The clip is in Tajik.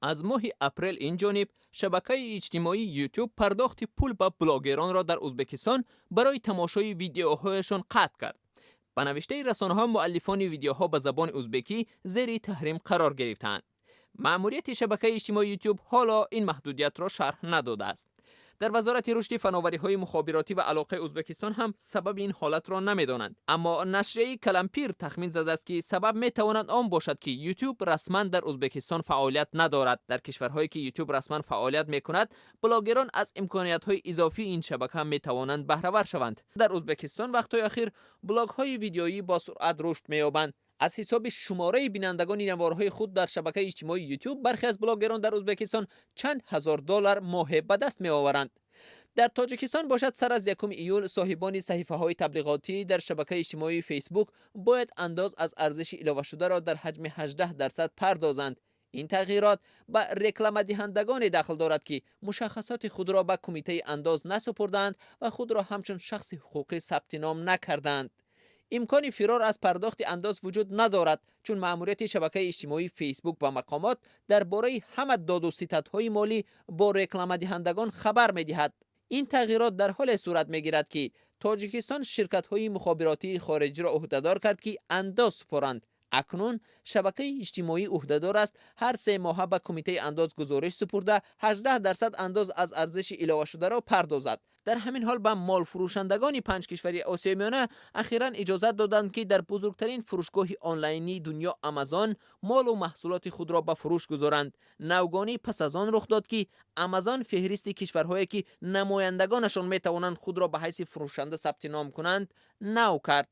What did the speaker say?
Аз моҳи апрел ин ҷониб шабакаи иҷтимоии Ютуб пардохти пул ба блогеронро дар Узбекистон барои тамошои видеоҳояшон қатъ кард. Ба навиштаи расонаҳо, муаллифони видеоҳо ба забони узбекӣ зери таҳрим қарор гирифтаанд. Маъмурияти шабакаи иҷтимоии Ютуб ҳоло ин маҳдудиятро шарҳ надодааст. Дар Вазорати рушди фановариҳои мухобиротӣ ва алоқаи Узбекистон ҳам сабаби ин ҳолатро намедонанд, аммо нашрияи Калампир тахмин задааст, ки сабаб метавонад он бошад, ки Ютуб расман дар Узбекистон фаъолият надорад. Дар кишварҳое ки Ютуб расман фаъолият мекунад, блогерон аз имкониятҳои изофии ин шабака метавонанд баҳравар шаванд. Дар Узбекистон вақтҳои охир блогҳои видеоӣ бо суръат рушд меёбанд. Аз ҳисоби шумораи бинандагони наворҳои худ дар шабакаи иҷтимоии Ютуб бархе аз блогерон дар Узбекистон чанд ҳазор доллар моҳе ба даст меоваранд. Дар Тоҷикистон бошад, сар аз 1 июл соҳибони саҳифаҳои таблиғотӣ дар шабакаи иҷтимоии Фейсбук бояд андоз аз арзиши иловашударо дар ҳаҷми 18% пардозанд. Ин тағйирот ба рекламадиҳандагоне дахл дорад, ки мушаххасоти худро ба Кумитаи андоз насупурдаанд ва худро ҳамчун шахси ҳуқуқӣ сабти ном накардаанд. Имкони фирор аз пардохти андоз вуҷуд надорад, чун маъмурияти шабакаи иҷтимоии Фейсбук ба мақомот дар бораи ҳама доду ситадҳои молӣ бо рекламадиҳандагон хабар медиҳад. Ин тағйирот дар ҳоле сурат мегирад, ки Тоҷикистон ширкатҳои мухобиротии хориҷиро ӯҳдадор кард, ки андоз супоранд. Акнун шабакаи иҷтимоӣ ӯҳдадор аст ҳар 3 моҳа ба Кумитаи андоз гузориш супурда, 18% андоз аз арзиши иловашударо пардозад. Дар ҳамин ҳол ба молфурӯшандагони панҷ кишвари Осиёи Миёна ахиран иҷозат доданд, ки дар бузургтарин фурӯшгоҳи онлайнии дунё Амазон молу маҳсулоти худро ба фурӯш гузоранд. Навгонӣ пас аз он рух дод, ки Амазон феҳристи кишварҳое, ки намояндагонашон метавонанд худро ба ҳайси фурӯшанда сабти ном кунанд, нав кард.